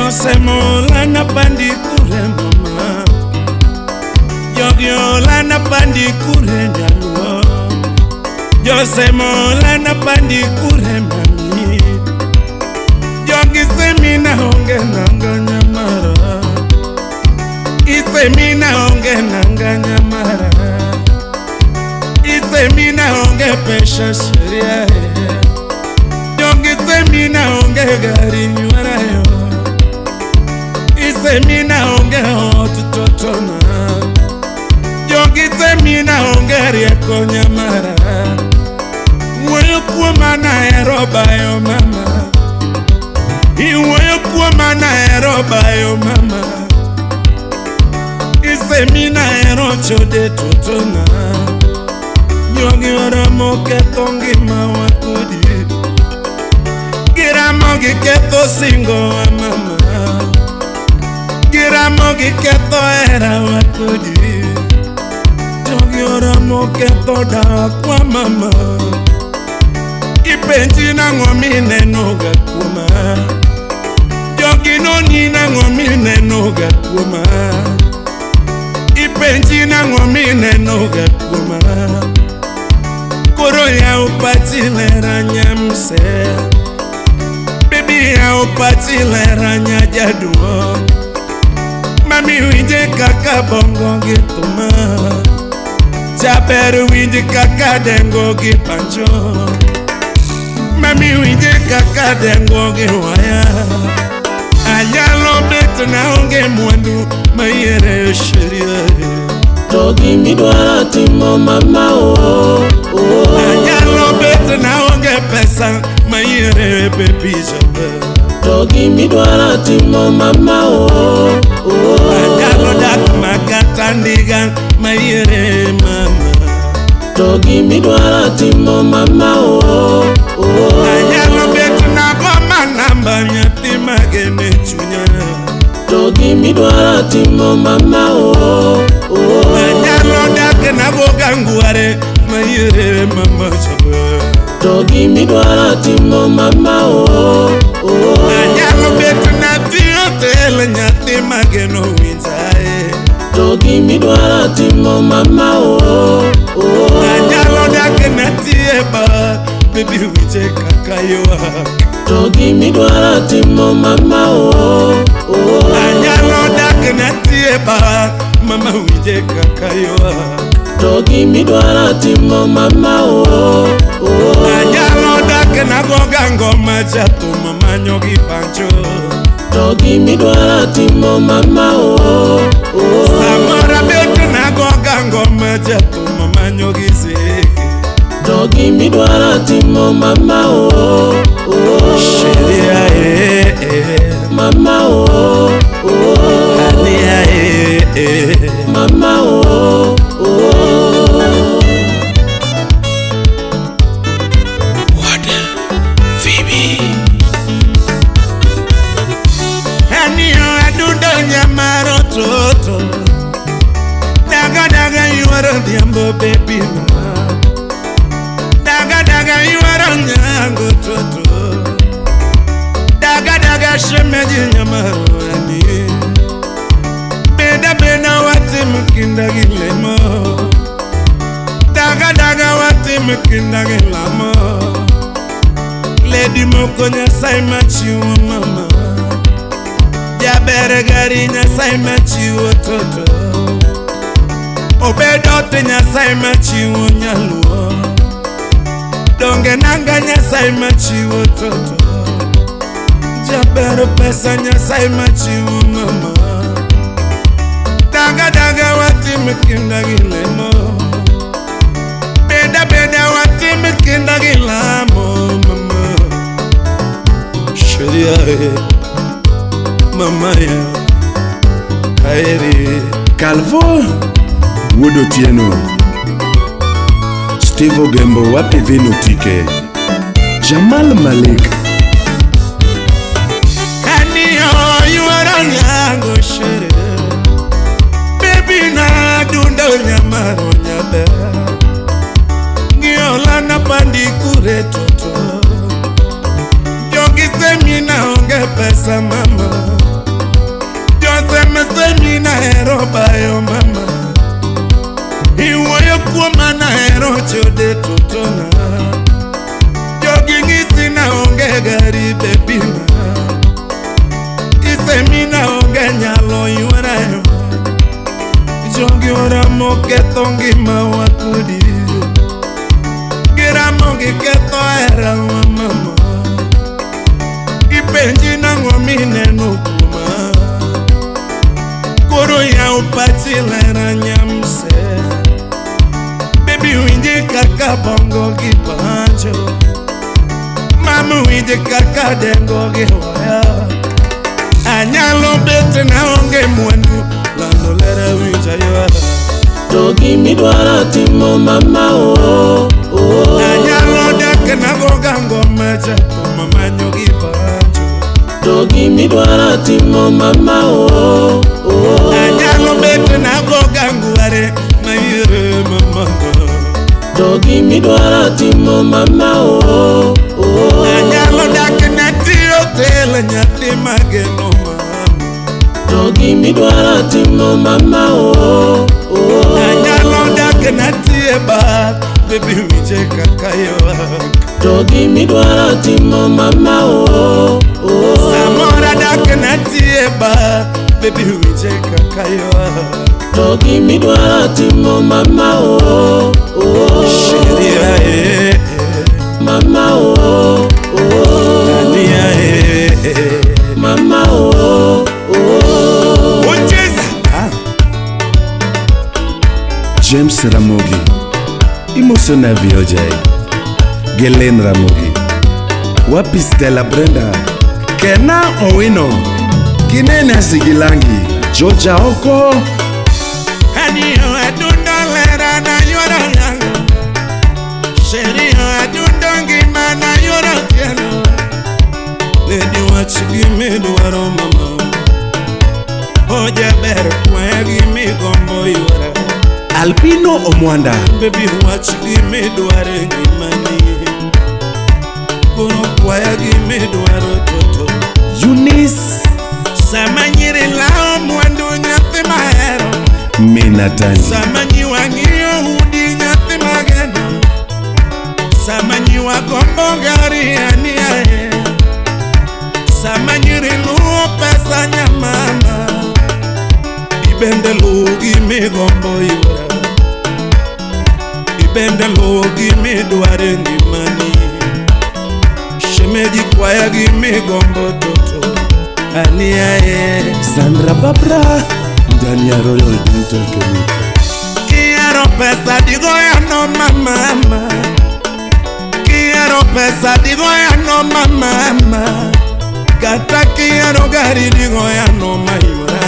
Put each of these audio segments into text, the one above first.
Jose mola na pandi kure mama. Jogi ola na pandi kure nyaluo. Jose mola na pandi kure mami. Jogi semina onge nanga nyamara. Isemina onge nanga nyamara. Isemina onge pesha sheria. Jogi semina onge gari nyuarayo. Isemina onge otutotona. Jogi semina onge rieko nyamara. Wuoyo kuoma nahero bayo mama. Iwuoyo kuoma nahero bayo mama. Isemina hero chode totona. Jogi oromo ketho ngimawa kodi. Giramo giketho singowa mama. Giramo giketho herawa kodi. Jogi oromo ketho dakwa mama. Ipenji nang'o minenoga kuoma. Jogi noni nang'o minenoga kuoma. Ipenji nang'o minenoga kuoma. Koro yaw pachi lera nyamse. Baby yaw pachi lera nyajaduong'. Mami winje kaka bongo gi thuma. Jaber winje kaka dengo gi pancho. Mami winje kaka dengo gi waya. Anyalo bet naonge mwandu mayiere sheria. To gimidwaro timo mama oh, oh. Anyalo bet naonge pesa mayiere baby jaber. To gimidwaro timo mama oh, oh. Anyalo dak makata ndiga mayiere mama. To gimidwaro timo mama oh, oh. Anyalo bet nago manamba nyathi magene chunya. To gimidwaro timo mama oh, oh. Anyalo dak nagoga ngware mayiere mama jaber. To gimidwaro timo mama oh, oh. Anyalo bet natiyo tel nyathi mageno winjae. To gimidwaro timo mama oh, oh. Anyalo dak natiye bar baby winje kaka ywak. To gimidwaro timo mama oh, oh. Anyalo dak natiye bar mama winje kaka ywak. To gimidwaro timo mama oh, oh. Anyalo dak nagoga ngoma jathum manyo gi pancho. To gimidwaro timo mama oh, oh. Samoro bet nagoga ngoma jathum manyo gi ziki. To gimidwaro timo mama oh, oh. Sheria eh, eh. Mama oh, oh. Ania eh, eh. Mama oh, oh. What Phoebe. Anio adundo nyamaro toto. Daga daga yuoro dhiambo baby ma. Daga daga yuoro nyango toto. Daga daga shemeji nyamaro ani. Beda beda watim kinda gi lemo. Daga daga watim kinda gi lamo. Lady moko Nyasaye machiwo mama. Jaber gari Nyasaye machiwo toto. Obedo te Nyasaye machiwo nyaluo. Donge nanga Nyasaye machiwo toto. Jaber pesa Nyasaye machiwo mama. Daga daga watim kinda gi lemo. Beda beda watim kinda gi lamo mama. Sheria eh, mama ya aeri. Calvo Wuod Otieno. Steve Ogembo wapi vino tike. Jamal Malik. Anio yuoro nyango shere. Baby na dundo nyamaro nyaber. Ngiola na pandi kure toto. Jogi semina onge pesa mama. ketho ngimawa kodi. Giramo giketho herawa mama. Gipenji nang'o mineno kuoma. Koro yaw pachi lera nyamse. Baby winji kaka bongo gi banjo. Mama winji kaka dengo gi waya. Anyalo bet naonge mwandu lando lera winja ywak. To gimidwaro timo mama oh, oh. Anyalo dak nagoga ngoma jathum manyo gi banjo. To gimidwaro timo mama oh, oh. Anyalo bet nagoga ngware mayire mama. To gimidwaro timo mama oh, oh. Anyalo dak natiyo telo nyathi mageno mama. To gimidwaro timo mama oh, oh. Anyalo dak natiye bar baby winje kaka ywak. To gimidwaro timo mama oh, oh. Samoro dak natiye bar baby winje kaka ywak. To gimidwaro timo mama oh, oh. Sheria eh, mama oh, oh. Dania eh, mama oh, oh. Ocheza. James Ramogi, Emosiona VOJ, Gelen Ramogi, Wapi Stella Brenda, Kena Owino, Kinene Sigilangi, Georgia Oko. Aniyo adundo lera na yworo yango. Sheria adundo ngima na yworo tieno. Lady wach gimidwaro mama. O jaber kwaya gimigombo ywora. Albino Omwanda, Baby wach gimidwaro e ngimani. Koro kwaya gimidwaro toto. Eunice Sama nyiri lawo mwandu nyathi mahero. Minatani, Sama nyiwa ng'iyo udi nyathi mageno. Sama nyiwa gombo gari aniae. Sama nyiri luwo pesa nyamama. Ibende luwo gimigombo ywora. Ibende luwo gimidwaro e ngimani. Shemeji kwaya gimigombo toto aniae. Sandra Babra, ndani ya Royal Dental Clinic. Quiero pesa digo ya no mama. Quiero pesa digo ya no mama. Kata quiero gari digo ya no mayora.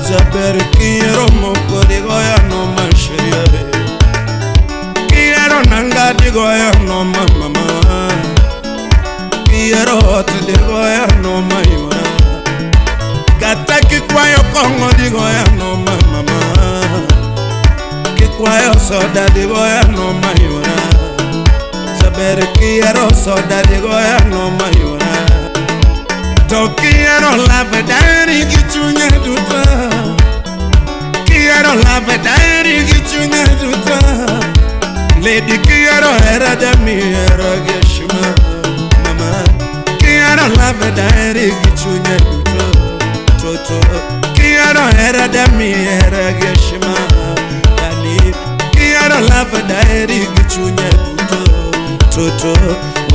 Saber quiero moko digo ya no masheria. Quiero nanga digo ya no mama. Quiero hot digo ya no mayora. Kata kikwayo kongo digo ya no mama. Kikwayo soda digo ya no mayora. Saber quiero soda digo ya no mayora. To quiero la verdad gi chunya duto. Quiero la verdad gi chunya duto. Lady quiero era de mi era geshima mama. Quiero la verdad gi chunya duto. Toto. Quiero era de mi era geshima. Ani quiero la verdad gi chunya duto. Toto.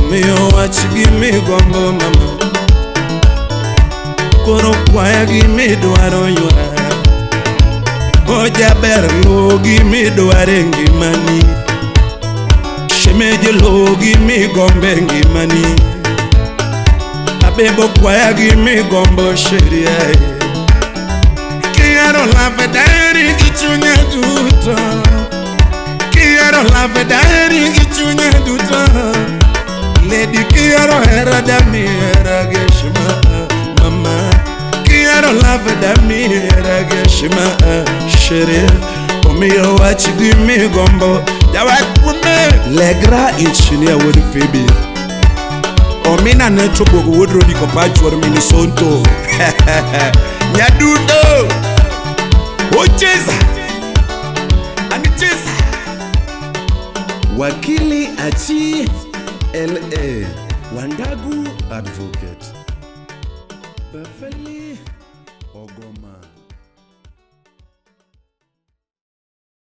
Omiyo wach gimigombo mama. Koro kwaya gimidwaro ywak. O jaber luw gimidwaro e ngimani. Shemeji luw gimigombo e ngimani. Abebo kwaya gimigombo sheria. Quiero la verdad gi chunya duto. Quiero la verdad gi chunya duto. Lady quiero hera de mi hera geshima mama. Quiero la verdad mi hera geshima shere. Omiyo wach gimigombo jawach kume. Legra engineer wuod Phoebe, Omina ne chobogo wuod Rodi Kopachwar Minisonto. Nyadundo Ocheza Anicheza. Wakili Achi LA, Wandagu Advocate, Bafeli Ogoma.